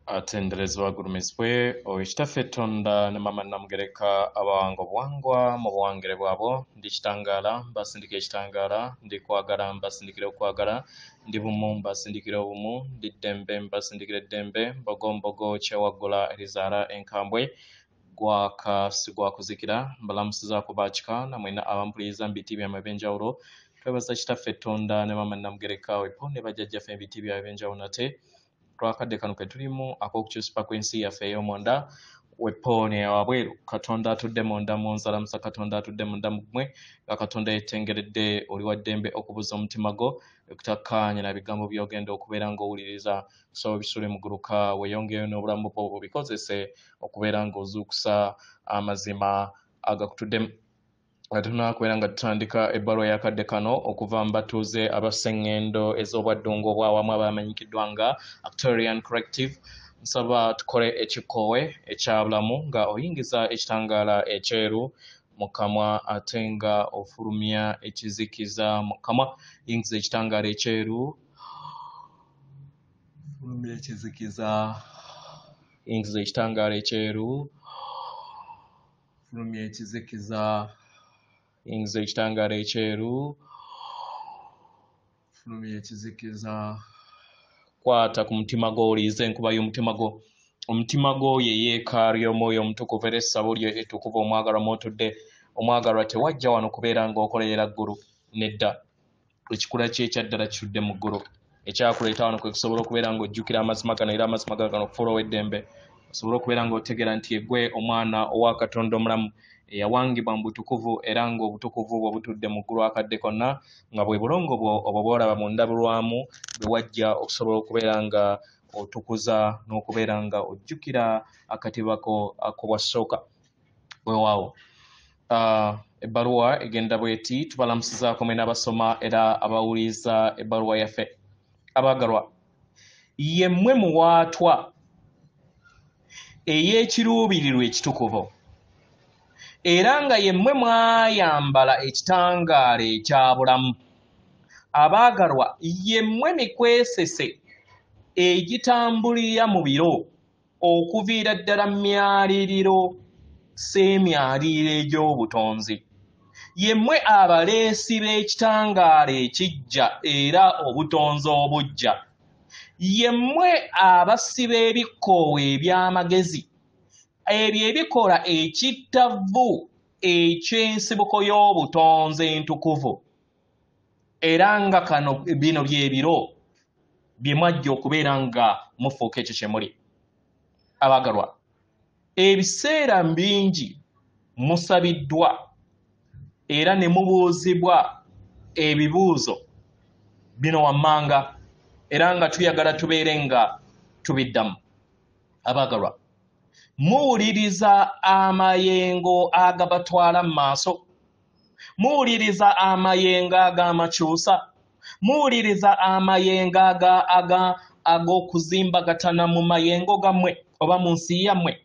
Atenderezebwa agulumizibwe oyo Kitaffe Tonda ne Maama Namugereka abawanga obuwangwa mu buwangire bwabwo. Ndi kitangaala, mbasindikira ekitangaala, ndi kwagala, mbasindikira okwagala, ndi bumu, mbasindikira obumu, ndi ddembe, mbasindikira eddembe, mbogo mbogo kyewaggula erizaala enkambwe, gwaka si gwa kuzikira. Mbalamusizaako bakika namwena abampuliriza mu biti byammwe eby'enjawulo. Twebaza Kitaffe Tonda ne Maama Namugereka wepo ne bajjajjaffe ebiti byabwe eby'enjawulo nate lwakadde kano ke tulimu ak'okukyusipa kw'ensi yaffe ey'omunda wepo neyawabweru. Katonda atudde munda mu nzalamusa, Katonda atudde munda mu mmwe, nga Katonda yetengeredde oli wa ddembe okubuza omutima gwo ekutakkaanya na bigambo by'ogenda okubeera ng'owuliriza. So bisule muguluka weeyongeyo n'obulamu bwo obikozese okubeera ng'ozuukusa amazima agakutuddemu. Nga tunakubeera nga tutandika ebbaluwa y'akadde kano okuva mu batuuze abasseŋŋendo ez'obwaddungu obwawamu abamanyikiddwa nga Actorian Corrective, nsaba tukole ekikoowe ekya bulamu nga oyingiza ekitangaala ekyeru mu kamwa ate nga ofulumya ekizikiza mu kamwa. Yingiza ekitangaala ekyeru, fulumya ekizikiza, yingiza ekitangaala ekyeru, fulumya ekizikiza, yingiza ekitangaala ekyeru, fulumya ekizikiza. Kwata ku mutima gwo, owulirize enkuba y'omutima gwo. Omutima gwo ye yeekaalu y'omwoyo omutukuvu era essabo lyo ettukuvu omwagalwa mw'otudde. Omwagalwa, tewajja wano kubeera ng'okolerera ggulu, nedda. Ekikula kye ekyaddala kitudde mu ggulu. Ekyakuleeta wano kwe kusobola okubeera ng'ojjukira amazima gano era amazima gano okufuula ow'eddembe, osobole okubeera ng'otegeera nti eggwe omwana owa Katonda omulamu eyawangibwa mu butukuvu, era ng'obutukuvu bwo butudde mu ggulu akadde konna, nga bwe bulongo bwo obwo bw'olaba mu ndabirwamu bwe wajja okusobola okubeera nga otukuza n'okubeera nga ojjukira akatibako ak'obwasooka. Weewaawo. Ebbaluwa egenda bw'eti: tubalamusizaako mwena abasoma era abawuliriza ebbaluwa yaffe. Abaagalwa, ye mmwe muwaatwa ey'ekiruubirirwa ekitukuvu, era nga ye mmwe mwayambala ekitangaala ekya bulamu. Abaagalwa, ye mmwe mikwesese egitambulira mu biro okuviira ddala myaliriro s'emyaliriro egy'obutonzi. Ye mmwe abaleesi b'ekitangaala ekijja era obutonzi obuggya. Ye mmwe abassi b'ebikkoowe eby'amagezi, ebyo ebikola ekittavu eky'ensibuko y'obutonzi entukuvu, era nga kano bino bye biro bye mwajja okubeera nga mufuuka ekyo kye muli. Abaagalwa, ebiseera bingi musabiddwa era ne mubuuzibwa ebibuuzo bino wammanga, era nga tuyagala tubeere nga tubiddamu. Abaagalwa, muwuliriza amayengo agabatwala mu maaso, muwuliriza amayengo ag'amakyusa, muwuliriza amayengo ag'okuzimbagatana mu mayengo gammwe oba mu nsi yammwe.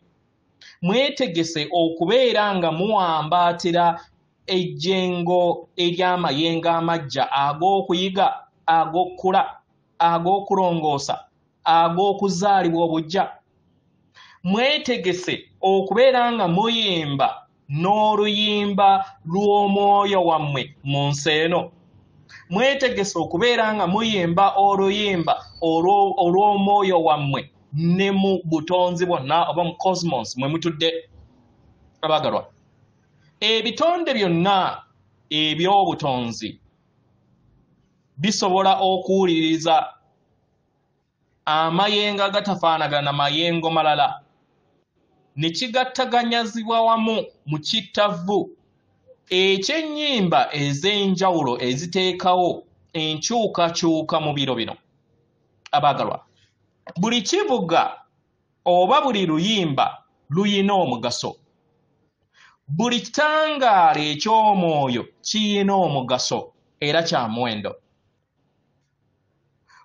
Mwetegese okubeera nga muwambaatira ejjengo ery'amayengo amaggya ag'okuyiga, ag'okkula, ag'okulongoosa, ag'okuzaalibwa obuggya. Mwetegese okubeera nga muyimba n'oluyimba lw'omwoyo wammwe mu nsi eno. Mwetegese okubeera nga muyimba oluyimba olw'omwoyo wammwe ne mu butonzi bwonna oba mu cosmos mwe mutudde. Abaagalwa, ebitonde byonna eby'obutonzi bisobola okuwuliriza amayengo agatafaanagana mayengo malala ne kigattaganyazibwa wamu mu kittavu eky'ennyimba ez'enjawulo eziteekawo enkyukakyuka mu biro bino. Abaagalwa, buli kivuga oba buli luyimba luyina omugaso. Buli kitangaala eky'omwoyo kiyina omugaso era kya muwendo.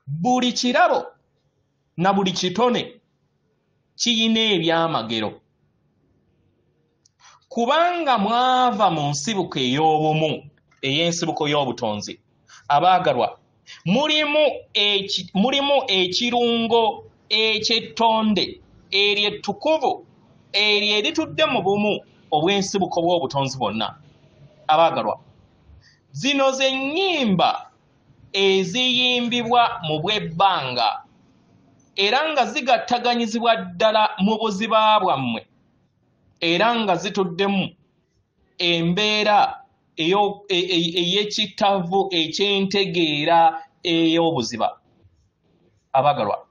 Buli kirabo na buli kitone kiyina ebyamagero, kubanga mwava mu nsibuko ey'obumu ey'ensibuko y'obutonzi. Abaagalwa, mulimu ekirungo eky'ettonde eryo ettukuvu eryo eritudde mu bumu obw'ensibuko bw'obutonzi bwonna. Abaagalwa, zino ze nnyimba eziyimbibwa mu bw'ebbanga era nga zigattaganyizibwa ddala mu buziba bwammwe era nga zituddemu embeera ey'ekitavu eky'entegeera ey'obuziba. Abaagalwa,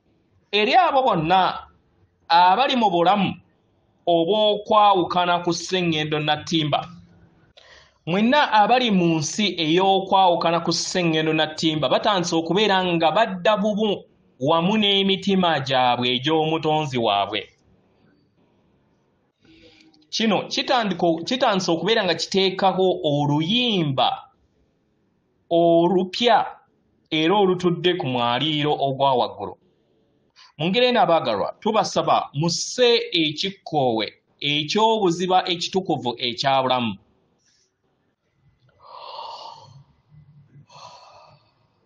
eri abo bonna abali mu bulamu obw'okwawukana ku sseŋŋendo nattimba, mwenna abali mu nsi ey'okwawukana ku sseŋŋendo nattimba batandise okubeera nga badda bubu wamu n'emitima gyabwe egy'omutonzi waabwe. Kino kitandise okubeera nga kiteekako oluyimba olupya era olutudde ku mwaliiro ogwa waggulu. Mu ngeri eno abaagalwa, tubasaba musse ekikkoowe eky'obuziba ekitukuvu ekya bulamu.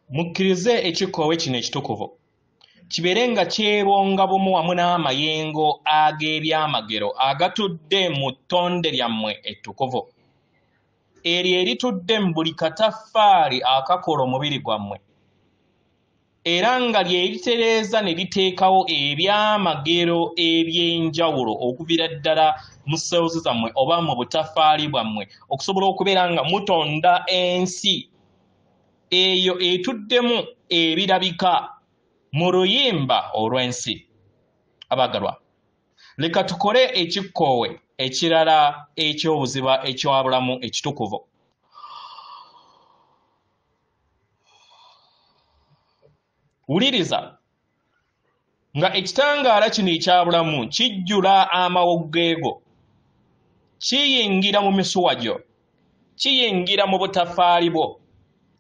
Mukkirize ekikkoowe kino ekitukuvu kibeere nga kyebonga bumu wamu n'amayengo ag'ebyamagero agatudde mu ttonde lyammwe ettukuvu, eryo eritudde mu buli kataffaali akakola omubiri gwammwe, era nga lye litereeza ne liteekawo ebyamagero eby'enjawulo okuviira ddala mu cells zammwe oba mu butaffaali bwammwe, okusobola okubeera nga mutonda ensi eyo etuddemu ebirabika mu luyimba olw'ensi. Abaagalwa, leka tukole ekikkoowe ekirala eky'obuziba ekyabulamu ekitukuvu. Wuliriza nga ekitangaala kino ekyabulamu kijjula amawuggwe go, kiyingira mu misuwa gyo, kiyingira mu butaffaali bwo,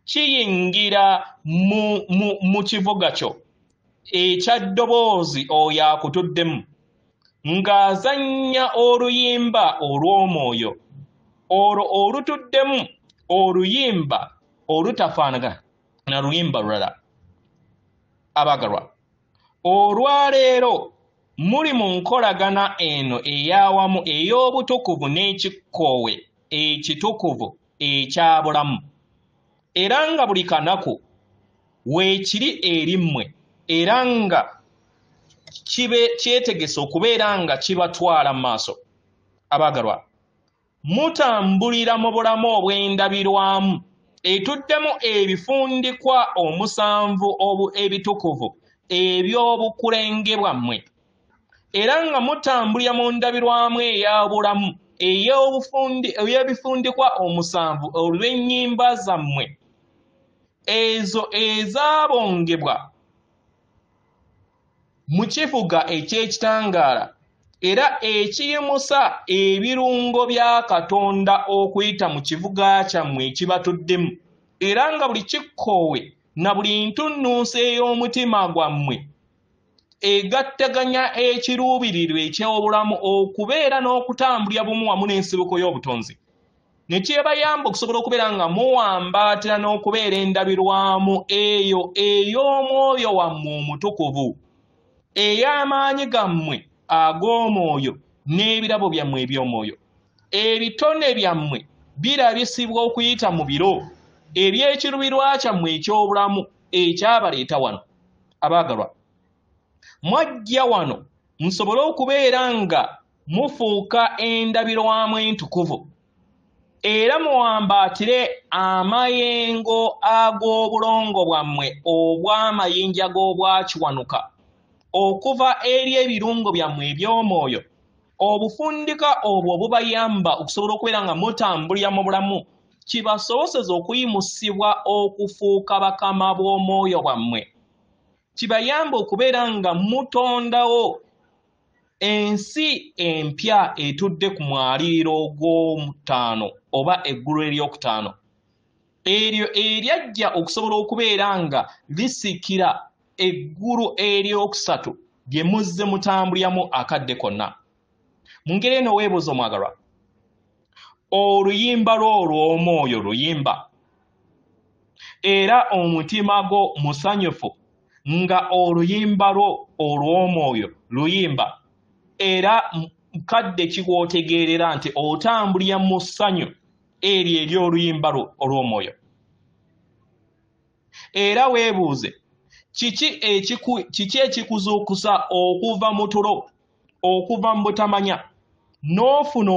kiyingira mu kivuga kyo ekya ddoboozi oyo akutuddemu ng'azannya oluyimba olw'omwoyo olwo olutuddemu oluyimba olutafaanagana na luyimba lulala. Abaagalwa, olwaleero muli mu nkolagana eno ey'awamu ey'obutukuvu n'ekikkoowe ekitukuvu ekya bulamu, era nga buli kanaku weekiri eri mmwe, era nga kyetegese okubeera nga kibatwala mu maaso. Abaagalwa, mutambulira mu bulamu obw'endabirwamu etuddemu ebifundikwa omusanvu ebitukuvu eby'obukulenge bwammwe, era nga mutambulira mu ndabirwamu ey'obulamu ey'ebifundikwa omusanvu olw'ennyimba zammwe ezo ezaabongebwa mu kifuga eky'ekitangaala era ekiyimusa ebirungo bya Katonda okuyita mu kivuga kyammwe ekibatuddemu, era nga buli kikkoowe na buli ntunnunsi ey'omutima gwammwe egattaganya ekiruubirirwa eky'obulamu okubeera n'okutambulira bumu wamu n'ensibuko y'obutonzi, ne kyebayamba okusobola okubeera nga muwambaatira n'okubeera endabirwamu eyo ey'omwoyo wammwe omutukuvu, ey'amaanyi gammwe ag'omwoyo n'ebirabo byammwe eby'omwoyo. Ebitone byammwe birabisibwa okuyita mu biro eby'ekirubirwa kyammwe eky'obulamu ekyabaleeta wano. Abaagalwa, mwajja wano musobole okubeera nga mufuuka endabirwamu entukuvu, era muwambaatire amayengo ag'obulongo bwammwe obw'amayinja g'obwakiwanuka okuva eri ebirungo byammwe eby'omwoyo. Obufundika obwo bubayamba okusobola okubeera nga mutambulira mu bulamu, kibasoboseze okuyimusibwa okufuuka bakama bw'omwoyo bwammwe, kibayamba okubeera nga mutondawo ensi empya etudde ku mwaliiro ogw'omutaano oba eggulu eryokutaano, eryo eryajja okusobola okubeera nga lisikira eggulu eryokusatu lye muzze mutambuliramu akadde konna. Mu ngeri eno weebuuza omwagalwa, oluyimba lwo olw'omwoyo luyimba, era omutima gwo musanyufu nga oluyimba lwo olw'omwoyo luyimba? Era kadde ki w'otegeerera nti otambulira mu ssanyu eryo ery'oluyimba lwo olw'omwoyo? Era weebuuze, kiki ekikuzuukusa okuva mu tulo, okuva mu butamanya, n'ofuna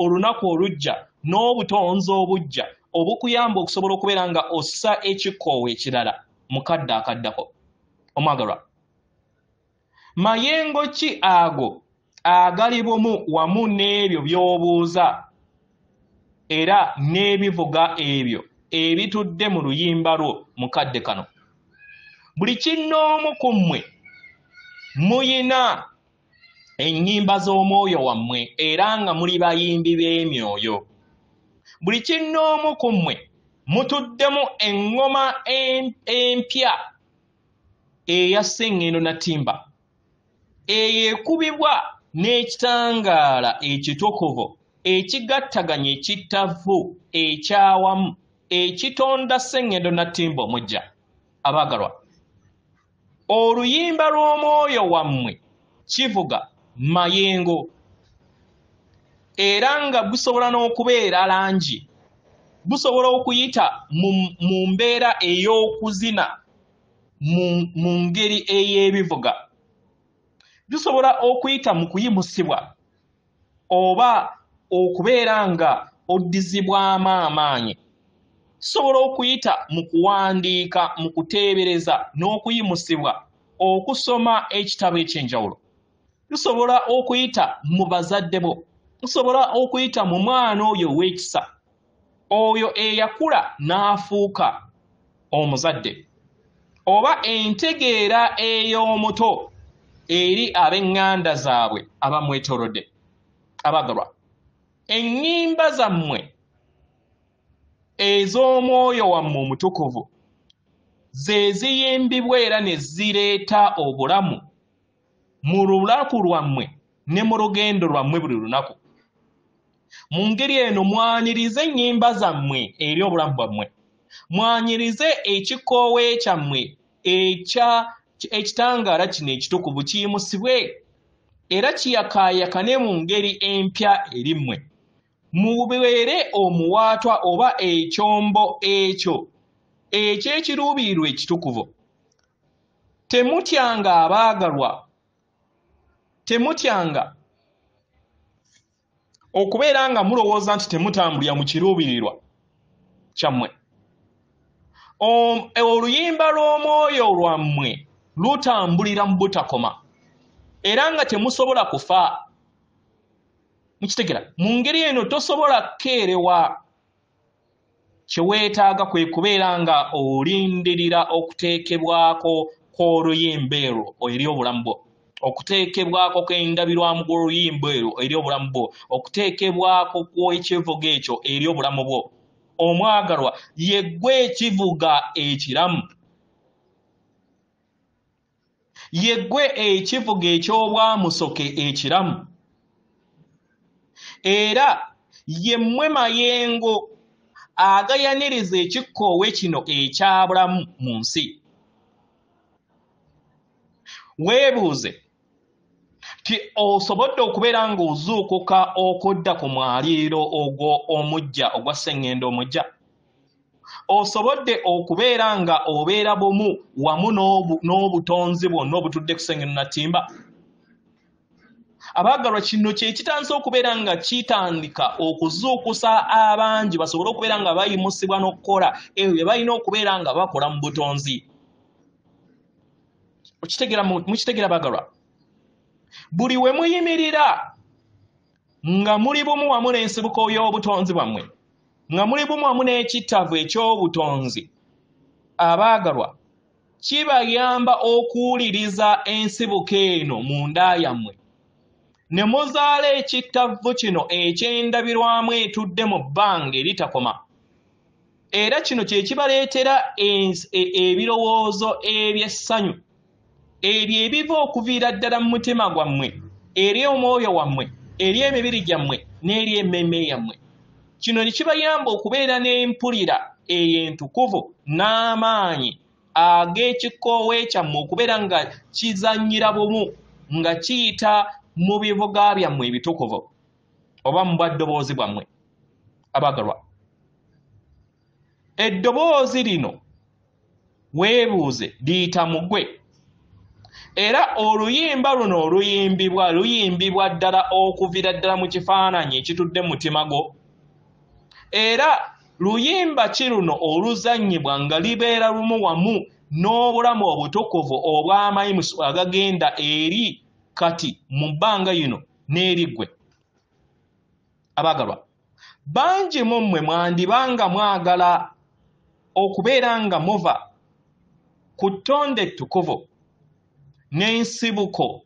olunaku oluggya n'obutonzi obuggya obukuyamba okusobola okubeera nga ossa ekikoowe ekirala mu kadde akaddako? Omwagalwa, mayengo ki ago agali bumu wamu n'ebyo by'obuuza era n'ebivuga ebyo ebitudde mu luyimba lwo mu kadde kano? Buli kinnoomu ku mmwe muyina ennyimba z'omwoyo wammwe era nga muli bayimbi b'emyoyo. Buli kinnoomu ku mmwe mutuddemu eŋŋoma empya eya Sseŋŋendo Natimba, eyo ekubibwa n'ekitangaala ekitukuvu ekigattaganya ekittavu ekyawamu ekitonda Sseŋŋendo Natimba omuggya. Abaagalwa, oluyimba lw'omwoyo wammwe kivuga mayengo, era nga gusobola n'okubeera langi, gusobola okuyita mu mbeera ey'okuzina mu ngeri ey'ebivuga, gusobola okuyita mu kuyimusibwa oba okubeera nga oddizibwamu amaanyi, tusobola okuyita mu kuwandiika, mu kuteebereza n'okuyimusibwa, okusoma ekitabo eky'enjawulo, tusobola okuyita mu bazadde bo, tusobola okuyita mu mwana oyo ow'ekisa, oyo eyakula n'afuuka omuzadde, oba entegeera ey'omuto eri ab'eŋŋanda zaabwe abamwetoolodde. Abaagalwa, ennyimba zammwe ez'omwoyo wammwe omutukuvu ze ziyimbibwa era ne zireeta obulamu mu lunaku lwammwe ne mu lugendo lwammwe buli lunaku. Mu ngeri eno mwanirize ennyimba zammwe eri obulamu bwammwe, mwanirize ekikoowe kyammwe ekitangaala kino ekitukuvu kiyimusibwe era kiyakaayakane mu ngeri empya eri mmwe. Mubeere omuwaatwa oba ekyombo ekyo eky'ekiruubirirwa ekitukuvu. Temutyanga abaagalwa, temutyanga okubeera nga mulowooza nti temutambulira mu kiruubirirwa kyammwe. Oluyimba lw'omwoyo lwammwe lutambulira mu butakoma era nga temusobola kufa. Mukitegera? Mu ngeri eno tosobola kukeerewa. Kye weetaaga kwe kubeera nga olindirira okuteekebwako kw'oluyimba erwo eri obulamu bwo, okuteekebwako kw'endabirwamu kw'oluyimba erwo eri obulamu bwo, okuteekebwako kw'ekivuga ekyo eri obulamu bwo. Omwagalwa, ye ggwe ekivuga ekiramu, ye ggwe ekivuga eky'obwamusoke ekiramu, era ye mmwe mayengo agayaniriza ekikkoowe kino ekyabulamu mu nsi. Weebuuze ti osobodde okubeera ng'ozuukuka okudda ku mwaliiro ogwo omuggya ogwa Sseŋŋendo omuggya? Osobodde okubeera nga obeera bumu wamu n'obutonzi bwonna obutudde ku Sseŋŋendo Natimba? Abaagalwa, kino kye kitandise okubeera nga kitandika okuzuukusa abangi basobole okubeera nga bayimusibwa n'okukola ebyo bye balina okubeera nga bakola mu butonzi. Mukitegera abaagalwa? Buli we muyimirira nga muli bumu wamu n'ensibuko y'obutonzi bwammwe, nga muli bumu wamu n'ekittavu eky'obutonzi, abaagalwa, kibayamba okuwuliriza ensibuko eno munda yammwe ne muzaala ekittavu kino eky'endabirwamu etudde mu bbanga eritakoma. Era kino kye kibaleetera ebirowoozo eby'essanyu ebyo ebiva okuviira ddala mu mutima gwammwe, eri omwoyo wammwe, eri emibiri gyammwe n'eri emmeeme yammwe. Kino ne kibayamba okubeera n'empulira eyo entukuvu n'amaanyi ag'ekikoowe kyammwe okubeera nga kizannyira bumu nga kiyita mu bivuga byammwe ebitukuvu oba mu bwaddoboozi bwammwe. Abaagalwa, eddoboozi lino weebuuze liyita mu ggwe, era oluyimba luno oluyimbibwa luyimbibwa ddala okuviira ddala mu kifaananyi ekitudde mu mutima gwo. Era luyimba ki luno oluzannyibwa nga libeera lumu wamu n'obulamu obutukuvu obw'amayimuso agagenda eri kati mu bbanga lino n'eri ggwe. Abaagalwa, bangi mu mmwe mwandibanga mwagala okubeera nga muva ku ttonde ettukuvu n'ensibuko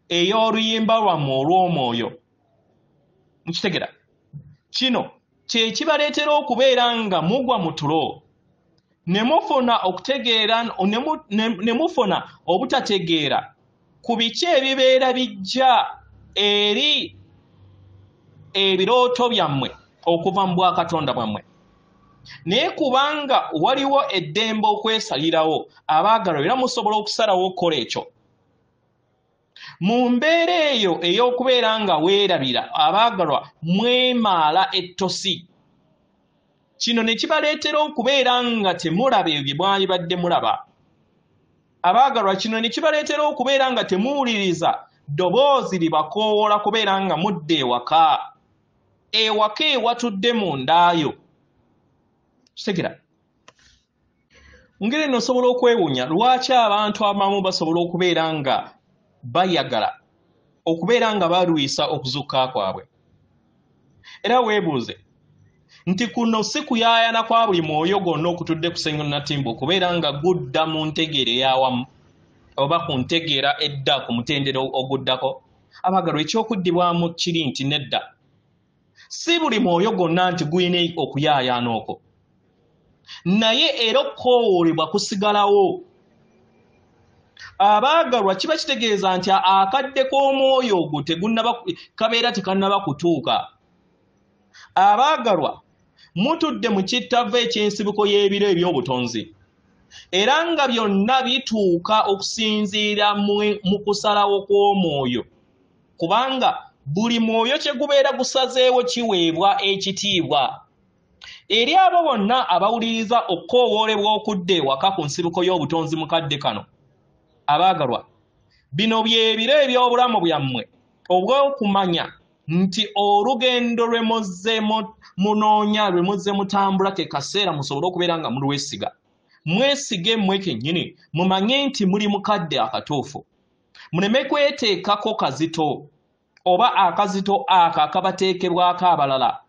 ey'oluyimba lwammwe olw'omwoyo. Mukitegera? Kino kye kibaleetera okubeera nga mugwa mu tulo ne mufuna okutegeera ne mufuna obutategeera ku biki ebibeera bijja eri ebirooto byammwe okuva mu bwakatonda bwammwe. Naye kubanga waliwo eddembe okwesalirawo, abaagalwa, era musobola okusalawo okukola ekyo. Mu mbeera eyo ey'okubeera nga weerabira, abaagalwa, mwemaala ettosi. Kino ne kibaleetera okubeera nga temulaba ebyo bye mwalibadde mulaba. Abaagalwa, kino ne kibaleetera okubeera nga temuwuliriza ddoboozi libakoowoola kubeera nga mudda ewaka. Ewaka ewatudde mu ndaayo. Kitegera? Ngeri eno osobola okwewuunya lwaki abantu abamu basobola okubeera nga bayagala okubeera nga balwisa okuzuukuka kwabwe. Era weebuuze nti kuno si kuyaayana kwa buli mwoyo gwonna okutudde ku Ssenyondo Natimbo okubeera nga gudda mu ntegeera ey'awamu oba ku ntegeera edda ku mutendera oguddako. Abaagalwa, ekyokuddibwamu kiri nti nedda. Si buli mwoyo gwonna nti gulina okuyaayaana okwo, naye era okukoowoolebwa kusigalawo. Abaagalwa, kiba kitegeeza nti akadde k'omwoyo ogwo tegunnaba, kabeera tekannaba kutuuka. Abaagalwa, mutudde mu kittavu eky'ensibuko y'ebiro eby'obutonzi, era nga byonna bituuka okusinziira mu kusalawo kw'omwoyo, kubanga buli mwoyo kye gubeera gusazeewo kiweebwa ekitiibwa. Eri abo bonna abawuliriza okukoowoolebwa okudda ewaka ku nsibuko y'obutonzi mu kadde kano, abaagalwa, bino bye biro eby'obulamu byammwe obw'okumanya nti olugendo lwe muzze munoonya, lwe muzze mutambula, ke kaseera musobole okubeera nga mulwesiga. Mwesige mmwe kennyini, mumanye nti muli mu kadde akatuufu. Muleme kweteekako kazito oba akazito ako akabateekebwako abalala,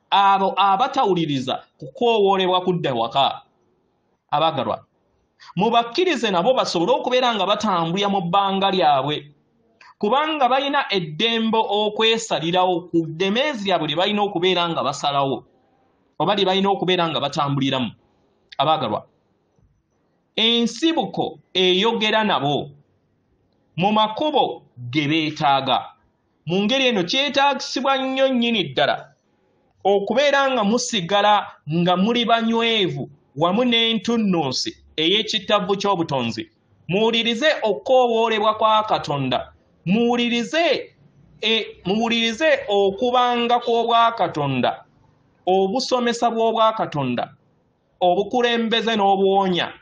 abo abatawuliriza kukoowoolebwa kudda waka. Abaagalwa, mubakkirize nabo basobole okubeera nga batambulira mu bbanga lyabwe, kubanga balina eddembe okwesalirawo ku ddemeezi lyabwe lye balina okubeera nga basalawo oba lye balina okubeera nga batambuliramu. Abaagalwa, ensibuko eyogera nabo mu makubo ge beetaaga. Mu ngeri eno kyetaagisibwa nnyo nnyini ddala okubeera nga musigala nga muli banywevu wamu n'entunnunsi ey'ekittavu ky'obutonzi. Muwulirize okukoowoolebwa kwa Katonda, muwulirize okubanga kw'Obwakatonda, obusomesa bw'Obwakatonda, obukulembeze n'obuwonya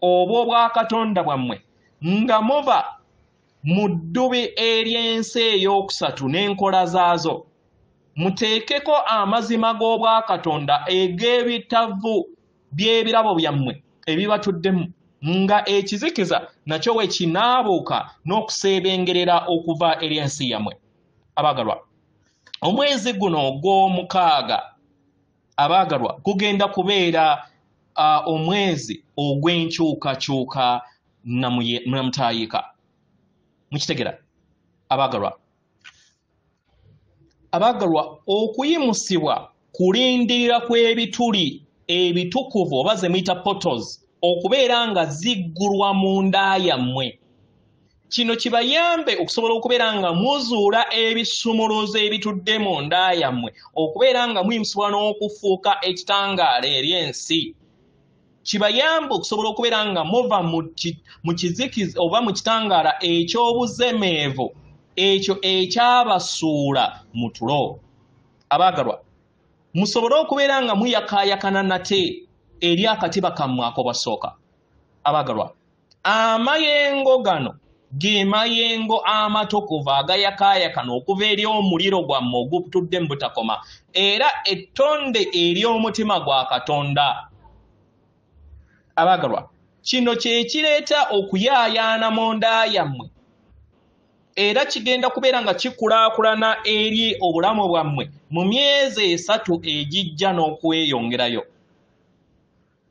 obw'Obwakatonda bwammwe, nga muva mu ddubi ery'ensi ey'okusatu n'enkola zaazo. Muteekeko amazima g'Obwakatonda ag'ebitavu by'ebirabo byammwe ebibatuddemu, nga ekizikiza nakyo we kinaabuuka n'okuseebengerera okuva eri ensi yammwe. Abaagalwa, omwezi guno ogw'omukaaga, abaagalwa, gugenda kubeera omwezi ogw'enkyukakyuka namutaayiika. Mukitegera? Abaagalwa, abaagalwa, okuyimusibwa kulindirira kw'ebituli ebitukuvu oba ze muyita portals okubeera nga ziggulwa mu nda yammwe. Kino kibayambe okusobola okubeera nga muzuula ebisumuluzo ebitudde mu nda yammwe, okubeera nga muyimusibwa n'okufuuka ekitangaala eri ensi. Kibayambe okusobola okubeera nga muva mu kizikiza oba mu kitangaala eky'obuzemeevu ekyo ekyabasuula mu tulo. Abaagalwa, musobole okubeera nga muyakaayakana nate eri akatiba kammwe ak'obwasooka. Abaagalwa, amayengo gano ge mayengo amatukuvu agayakaayakana okuva eri omuliro gwammwe ogutudde mu butakoma, era ettonde ery'omutima gwa Katonda. Abaagalwa, kino kye kireeta okuyaayaana munda yammwe, era kigenda kubeera nga kikulaakulana eri obulamu bwammwe mu myezi 3 egijja n'okweyongerayo.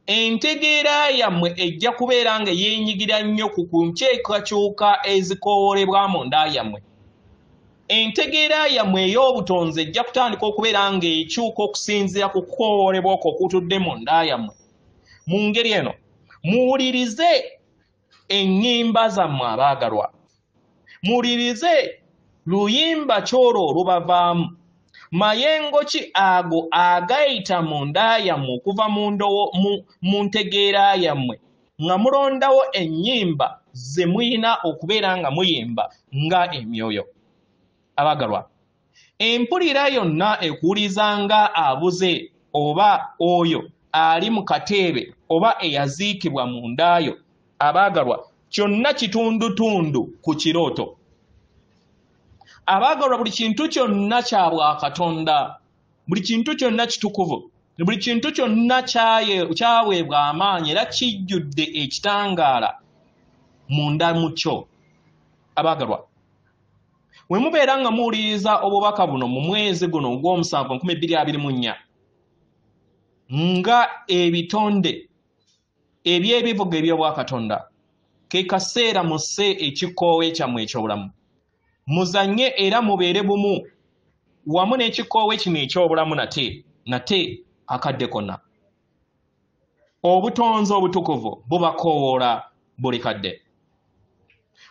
Entegeera yammwe ejja kubeera nga yeenyigira nnyo ku nkyukakyuka ezikoowolebwa munda yammwe. Entegeera yammwe ey'obutonzi ejja kutandika okubeera ng'ekyuka okusinziira ku kukoowolebwa okwo okutudde munda yammwe. Mu ngeri eno, muwulirize ennyimba zammwe abaagalwa. Muwulirize luyimba ky'olwo olubavaamu. Mayengo ki ago agayita munda yammwe okuva mu ntegeera yammwe, nga mulondawo ennyimba ze muyina okubeera nga muyimba nga emyoyo. Abaagalwa, empulira yonna ekuwuliza nga abuze oba oyo ali mu kateebe oba eyaziikibwa mu ndaayo. Abaagalwa, kyonna kitundutundu ku kirooto. Abaagalwa, buli kintu kyonna kya bwakatonda, buli kintu kyonna kitukuvu, buli kintu kyonna kyaweebwa amaanyi era kijjudde ekitangaala munda mu kyo. Abaagalwa, bwe mubeera nga muwuliriza obubaka buno mu mwezi guno ogw'omusanvu 2024 nga ebitonde eby'ebivuga eby'obwakatonda, ke kaseera musse ekikoowe kyammwe eky'obulamu. Muzannye era mubeere bumu wamu n'ekikoowe kino eky'obulamu nate nate akadde konna. Obutonzi obutukuvu bubakoowoola buli kadde.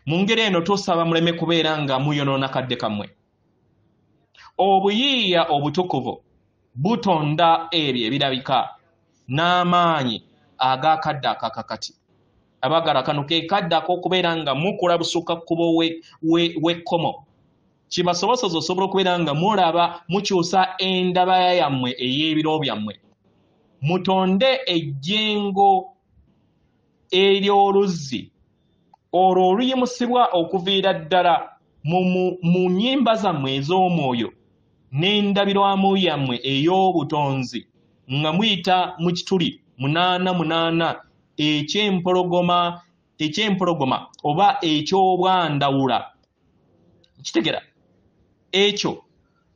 Mu ngeri eno tusaba muleme kubeera nga muyonoona kadde kammwe. Obuyiiya obutukuvu butonda ebyo ebirabika n'amaanyi ag'akadde akakakati. Abaagala, kano ke kadde ak'okubeera nga mukula busukka kkubo w'ekkomo. Kibasoboseza osobola okubeera nga mulaba mukyusa endaba yammwe ey'ebiro byammwe. Mutonde ejjengo ery'oluzzi olwo oluyimusibwa okuviira ddala mu nnyimba zammwe ez'omwoyo n'endabirwamu yammwe ey'obutonzi nga muyita mu kituli 88 eky'empologoma oba eky'obwandawula. Kitegera ekyo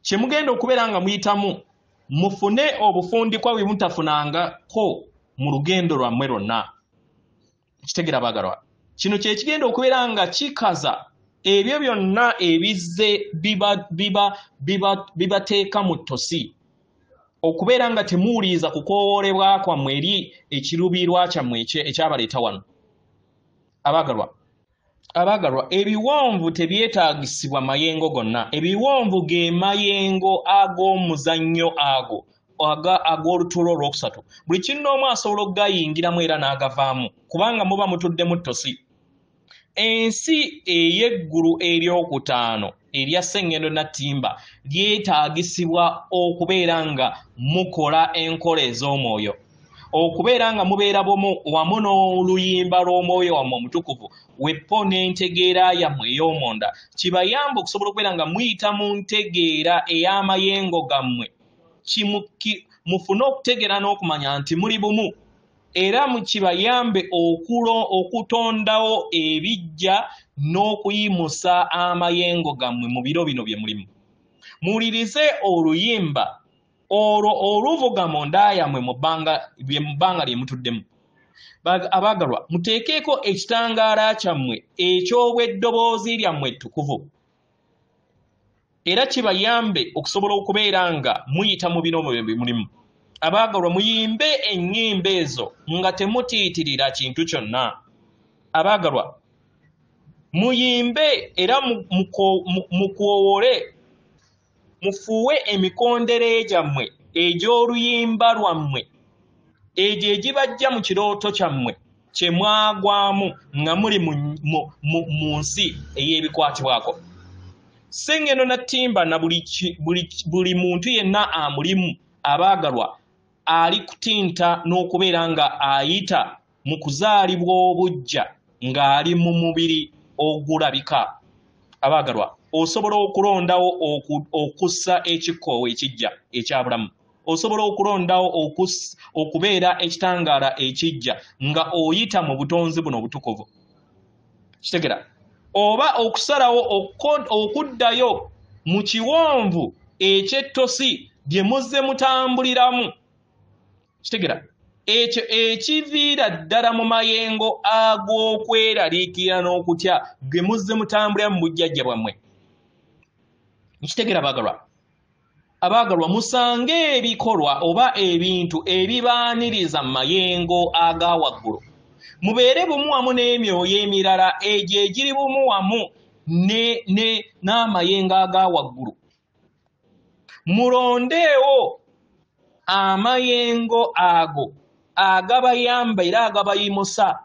kye mugenda okubeera nga muyitamu, mufune obufundikwa bwe mutafunangako mu lugendo lwammwe lwonna. Kitegera abaagalwa, kino kye kigenda okubeera nga kikaza ebyo byonna ebizze bibateeka mu ttosi, okubeera nga temuwuliriza kukoowolebwa kwammwe eri ekiruubirirwa kyammwe ekyabaleeta wano. Abaagalwa, ebiwonvu tebyetaagisibwa mayengo gonna. Ebiwonvu ge mayengo ag'omuzannyo ago ag'olutuula olwokusatu. Buli kinnoomu asobola okugayingiramu era n'agavaamu, kubanga muba mutudde mu ttosi. Ensi ey'eggulu eryokutaano erya Ssengendo Nattimba lyetaagisibwa okubeera nga mukola enkola ez'omwoyo, okubeera nga mubeera bumu wamu n'oluyimba lw'omwoyo wammwe omutukuvu weppo n'entegeera yammwe ey'omunda. Kibayambe okusobola okubeera nga muyita mu ntegeera ey'amayengo gammwe, mufune okutegeera n'okumanya nti muli bumu, era mukibayambe okutondawo ebijja n'okuyimusa amayengo gammwe mu biro bino bye mulimu. Muwulirize oluyimba olwo oluvuga munda yammwe mu bbanga lye mutuddemu. Abaagalwa, muteekeeko ekitangaala kyammwe eky'obw'eddoboozi lyammwe ettukuvu, era kibayambe okusobola okubeera nga muyita mu biro bye mulimu. Abaagalwa, muyimbe ennyimba ezo nga temutiitirira kintu kyonna. Abaagalwa, muyimbe era mukoowole, mufuuwe emikondere gyammwe egy'oluyimba lwammwe Egyo egibajja mu kirooto kyammwe kye mwagwamu nga muli mu nsi ey'ebikwatibwako. Ssengendo Nattimba na buli muntu yenna amulimu abaagalwa ali kutinta n'okubeera nga ayita mu kuzaalibwa obuggya ng'ali mu mubiri ogulabika. Abaagalwa, osobola okulondawo okussa ekikoowe ekijja ekya bulamu. Osobola okulondawo okubeera ekitangaala ekijja nga oyita mu butonzi buno obutukuvu. Kitegera? Oba okusalawo okuddayo mu kiwonvu eky'ettosi lye muzze mutambuliramu. Kitegera? Ekyo ekiviira ddala mu mayengo ag'okweraliikirira n'okutya ge muzze mutambulira mu bujjajja bwammwe. Nkitegera abaagalwa? Abaagalwa, musange ebikolwa oba ebintu ebibaaniriza mu mayengo aga waggulu. Mubeere bumu wamu n'emyoyo emirala egyo egiri bumu wamu n'amayengo aga waggulu. Mulondeewo amayengo ago agabayamba era agabayimusa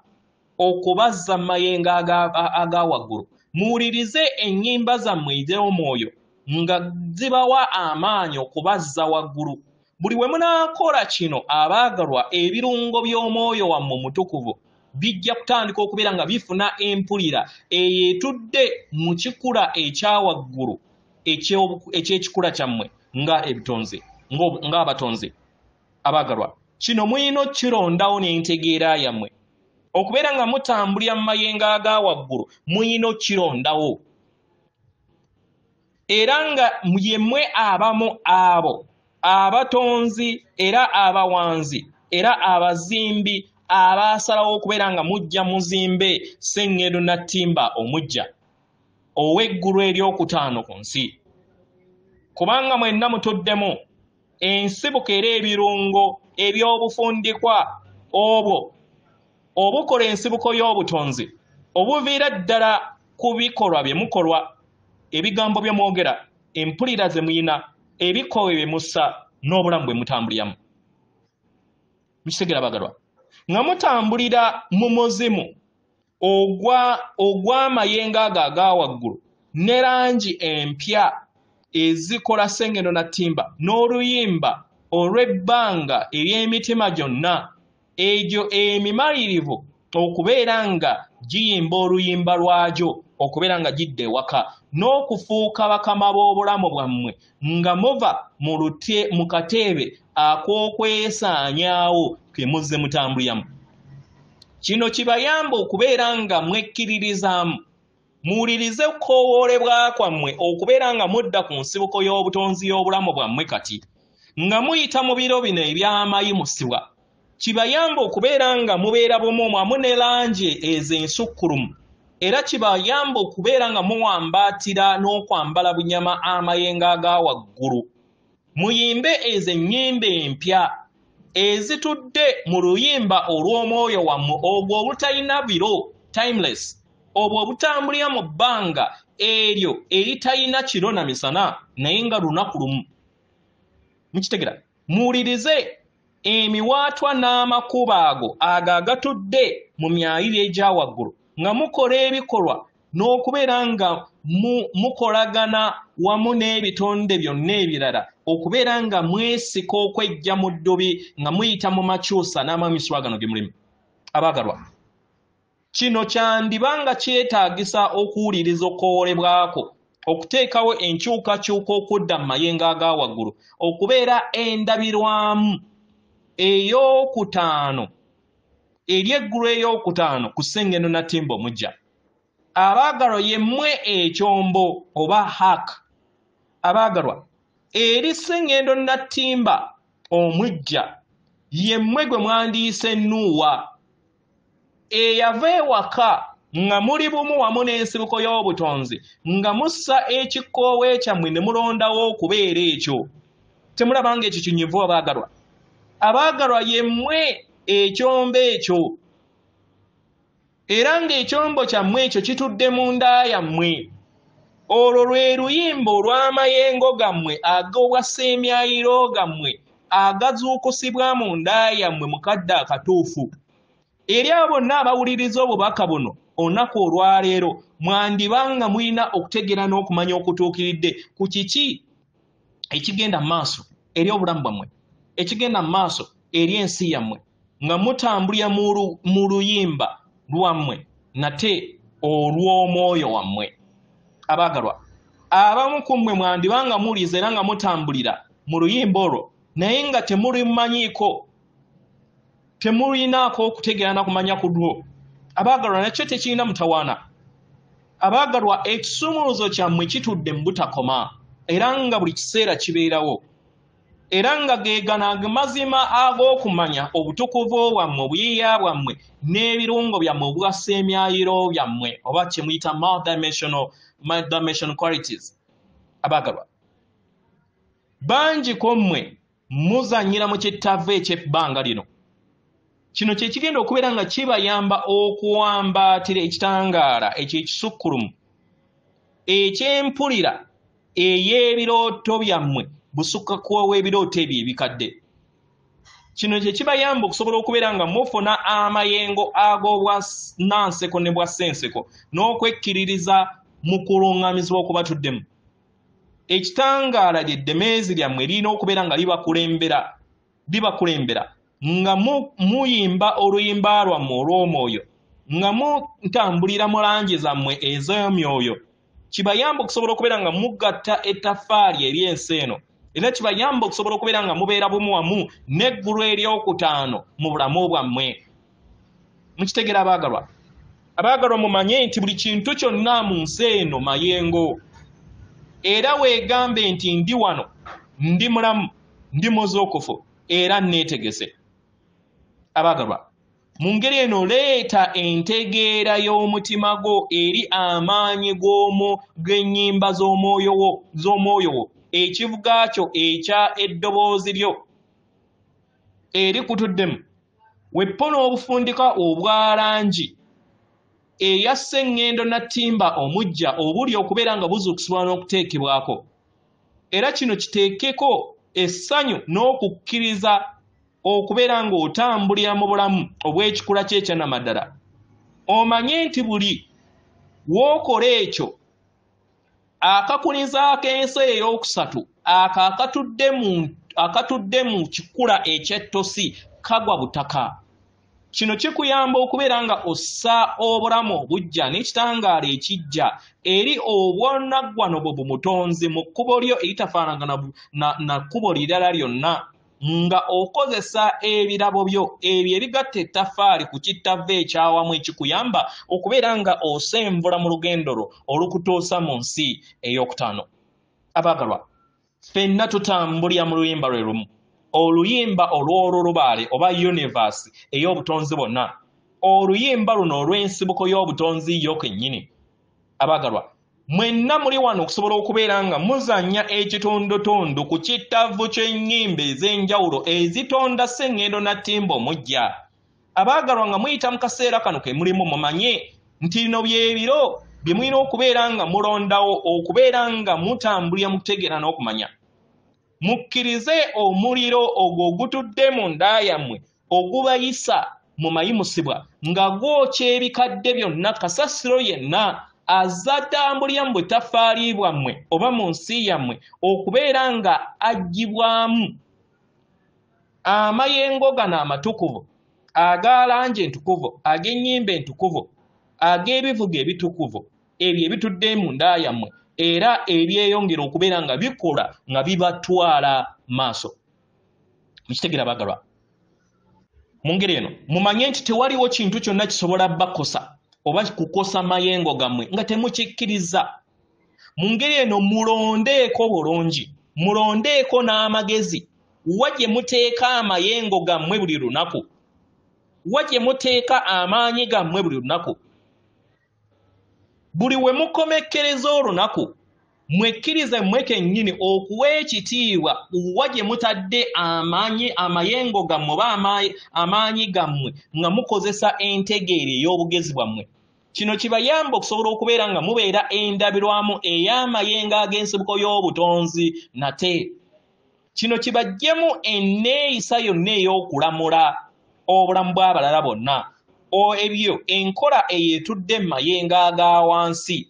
okubazza mu mayengo aga waggulu. Muwulirize ennyimba zammwe ez'omwoyo nga zibawa amaanyi okubazza waggulu. Buli we munaakola kino abaagalwa, ebirungo by'omwoyo wammwe omutukuvu bijja kutandika okubeera nga bifuna empulira eyo etudde mu kikula ekya waggulu eky'ekikula kyammwe nga ebitonzi, ng'abatonzi. Abaagalwa, kino mulina okukirondawo n'entegeera yammwe. Okubeera nga mutambulira mu mayengo aga waggulu mulina okukirondawo. Era nga yemmwe abamu abo abatonzi era abawanzi era abazimbi abaasalawo okubeera nga mujja muzimbe Ssengendo Nattimba omujja ow'eggulu eryokutaano ku nsi. Kubanga mwenna mutuddemu ensibuko era ebirungo eby'obufundikwa obwo obukola ensibuko y'obutonzi obuviira ddala ku bikolwa bye mukolwa, ebigambo bye mwogera, empulira ze muyina, ebikowe bye mussa n'obulamu bwe mutambuliramu. Mukitegera abaagalwa? Nga mutambulira mu muzimu ogw'amayengo ago aga waggulu ne langi empya ezikola Ssengendo Nattimba n'oluyimba olw'ebbanga ery'emitima gyonna egyo emimalirivu okubeera nga giyimba oluyimba lwagyo okubeera nga gidda ewaka n'okufuuka bakama b'obulamu bwammwe nga muva mu kateebe ak'okwesaanyaawo ke muzze mutambuliramu. Kino kibayamba okubeera nga mwekkiririzaamu. Muwulirize okukoowoolebwa kwammwe okubeera nga mudda ku nsibuko y'obutonzi y'obulamu bwammwe kati nga muyita mu biro bino eby'amayimusibwa. Kibayamba okubeera nga mubeera bumu wamu ne langi ezo ensukkulumu. Era kibayamba okubeera nga muwambaatira n'okwambala bunyama amayengo aga waggulu. Muyimbe ezo ennyimba empya ezitudde mu luyimba olw'omwoyo wammwe ogwo obutalina biro, timeless, obwo obutambulira mu bbanga eryo eritalina kiro na misana naye nga lunaku lumu. Mukitegera? Muwulirize emiwaatwa n'amakubo ago ago agatudde mu myaliro egya waggulu nga mukola ebikolwa n'okubeera nga mukolagana wamu n'ebitonde byonna ebirala okubeera nga mwesika okwejja mu ddubi nga muyita mu makyusa n'amamiswa gano ge mulimu. Abaagalwa, kino kyandiba nga kyetaagisa okuwuliriza okukowoolebwako okuteekawo enkyukakyuka okudda mu mayengo aga waggulu okubeera endabirwamu ey'okutaano ery'eggulu ey'okutaano ku Ssengendo Nattimba omujja. Abaagalwa, yemmwe ekyombo oba hak. Abaagalwa, eri Ssengendo Nattimba omujja yemmwe gwe mwandiise Nuuwa eyava ewaka nga muli bumu wamu n'ensibuko y'obutonzi nga mussa ekikoowe kyammwe ne mulondawo okubeera ekyo. Temulaba nga ekyo kinyivu abaagalwa? Abaagalwa, yemmwe ekyombo ekyo. Era ng'ekyombo kyammwe ekyo kitudde munda yammwe. Olwo lwe luyimba olw'amayengo gammwe ag'obwasseemyayiro gammwe Agazuukusibwa mu nda yammwe mu kadde akatuufu. Eri abo bonna abawuliriza obubaka buno olunaku olwaleero, mwandibanga mulina okutegeera n'okumanya okutuukiridde ku kiki ekigenda mu maaso eri obulamu bwammwe, ekigenda mu maaso eri ensi yammwe, nga mutambulira mu luyimba lwammwe nate olw'omwoyo wammwe. Abaagalwa, abamu ku mmwe mwandibanga muwuliriza era nga mutambulira mu luyimba olwo, naye nga temulimanyiiko, temulinaako okutegeera na kumanya ku lwo. Abaagalwa, nakyo tekirina mutawaana. Abaagalwa, ekisumuluzo kyammwe kitudde mu butakoma, era nga buli kiseera kibeerawo, era nga ge gano amazima ag'okumanya obutukuvu bwammwe, obuyiiya bwammwe n'ebirungo byammwe obwassa emyayiro byammwe, oba kye muyita multidimensional qualities. Abaagalwa, bangi ku mmwe muzannyira mu kittavu eky'ebbanga lino. Kino kye kigenda okubeera nga kibayamba okuwambaatira ekitangaala eky'ekisukkulumu eky'empulira ey'ebirooto byammwe, busukka w'ebirooto ebyo ebikadde. Kino kye kibayamba okusobola okubeera nga mufuna amayengo ag'obwananseko ne bwassenseko n'okwekkiririza mu kulungamizibwa okubatuddemu. Ekitangaala ly'eddemeezi lyammwe lirina okubeera nga libakulembera nga muyimba oluyimba lwammwe olw'omwoyo, nga mutambulira mu langi zammwe ez'emyoyo. Kibayamba okusobola okubeera nga mugatta ettaffaali eri ensi eno, era kibayamba okusobola okubeera nga mubeera bumu wamu n'eggulu eryokutaano mu bulamu bwammwe. Mukitegeera abaagalwa? Abaagalwa, mumanye nti buli kintu kyonna mu nsi eno mayengo, era weegambe nti ndi wano, ndi mulamu, ndi muzuukufu, era neetegese. Abaagalwa, mu ngeri eno leeta entegeera y'omutima gwo eri amaanyi g'ennyimba z'omwoyo wo, ekivuga kyo ekya eddoboozi lyo erikutuddemu. Weppo n'obufundika obwa langi eya sseŋŋendo nattimba omuggya obuli okubeera nga buzuukusibwa n'okuteekebwako, era kino kiteekeko essanyu n'okukkiriza okubeera ng'otambulira mu bulamu obw'ekikula ky'ekyannamaddala. Omanye nti buli w'okola ekyo, akakuniza ak'ensi ey'okusatu ako akatudde mu kikula eky'ettosi kagwa butaka. Kino kikuyamba okubeera nga ossa obulamu obuggya n'ekitangaala ekijja eri obwannaggwano bwe bumutonzi mu kkubo lyo eritafaanagana na kkubo lirala lyonna, nga okozesa ebirabo byo ebyo ebigatta ettaffaali ku kittava ekyawamu ekikuyamba okubeera nga osenvula mu lugendo lwo olukutuusa mu nsi ey'okutaano. Abaagalwa, ffenna tutambulira mu luyimba lwe lumu, oluyimba olw'olulubaale oba universe ey'obutonzi bwonna, oluyimba luno olw'ensibuko y'obutonzi yo kennyini. Abaagalwa, mwenna muli wano okusobola okubeera nga muzannya ekitundutundu ku kittavu ky'ennyimba ez'enjawulo ezitonda sseŋŋendo nattimba omuggya. Abaagalwa, nga muyita mu kaseera kano ke mulimu, mumanye nti bino bye biro bye mulina okubeera nga mulondawo okubeera nga mutambulira mu kutegeera n'okumanya. Mukkirize omuliro ogwo ogutudde mu nda yammwe ogubayisa mu mayimusibwa nga gwokya ebikadde byonna, kasasiro yenna azatambulira mu butaffaali bwammwe oba mu nsi yammwe okubeera nga aggyibwamu amayengo gano amatukuvu aga langi entukuvu, ag'ennyimba entukuvu, ag'ebivuga ebitukuvu, ebyo ebitudde mu nda yammwe era ebyeyongera okubeera nga bikola nga bibatwala maaso. Mukitegeera abaagalwa? Mu ngeri eno mumanye nti tewaliwo kintu kyonna kisobola bakosa oba kukosa mayengo gammwe nga temukikkiriza. Mu ngeri eno mulondeeko bulungi, mulondeeko n'amagezi wa gye muteeka amayengo gammwe buli lunaku, wa gye muteeka amaanyi gammwe buli lunaku. Buli we mukomekkereza olunaku, mwekkirize mmwe kennyini okuwa ekitiibwa wa gye mutadde amaanyi, amayengo gammwe oba amaanyi gammwe nga mukozesa entegeera ey'obugezi bwammwe. Kino kibayamba okusobola okubeera nga mubeera endabirwamu ey'amayengo ag'ensibuko y'obutonzi nate. Kino kibaggyemu enneeyisa yonna ey'okulamula obulamu bw'abalala bonna. Ebyo enkola eyo etudde mu mayengo aga wansi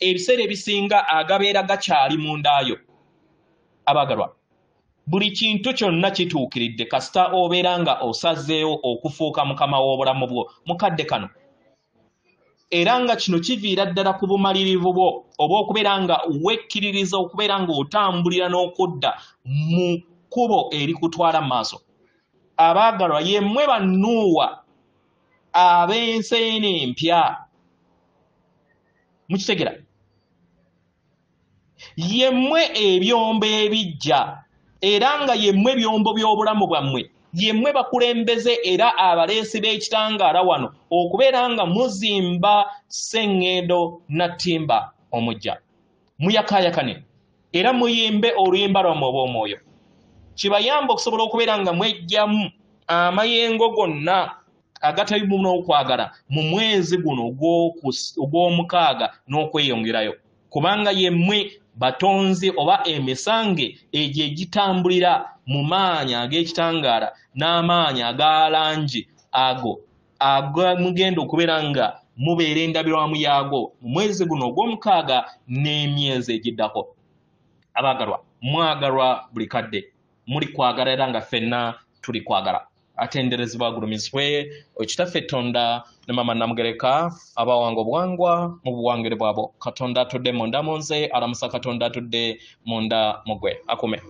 ebiseera ebisinga agabeera gakyali mundaayo. Abaagalwa, buli kintu kyonna kituukiridde kasita obeera nga osazeewo okufuuka mukama w'obulamu bwo mukadde kano. Era nga kino kiviira ddala ku bumalirivu bwo oba okubeera nga wekkiririza okubeera ng'otambulira n'okudda mu kkubo erikutwala mu maaso. Abaagalwa, yemmwe bannuuwa ab'ensi eno empya. Mukitegera? Yemmwe ebyombo ebijja, era nga yemmwe byombo by'obulamu bwammwe. Yemmwe bakulembeze era abaleesi b'ekitangaala wano okubeera nga muzimba sseŋŋendo na ttimba omujja. Muyakaayakane era muyimbe oluyimba lwammwe obw'omwoyo. Kibayambe okusobola okubeera nga mweggyamu amayengo gonna agatalimu n'okwagala mu mwezi guno ogw'omukaaga n'okweyongerayo. Kubanga yemmwe batonzi oba emisange egyo egitambulira mu maanyi ag'ekitangaala n'amaanyi aga langi ago agamugenda okubeera nga mubeera endabirwamu yaago mu mwezi guno ogw'omukaaga n'emyezi egiddako. Abaagalwa, mwagalwa buli kadde, muli kwagala era nga ffenna tuli kwagala. Atenderezebwa agulumizibwe Kitaffe Tonda ne Maama Namugereka abawanga obuwangwa mu buwangire bwabo. Katonda atudde munda mu nze alamusa Katonda atudde munda mu gwe. Akume.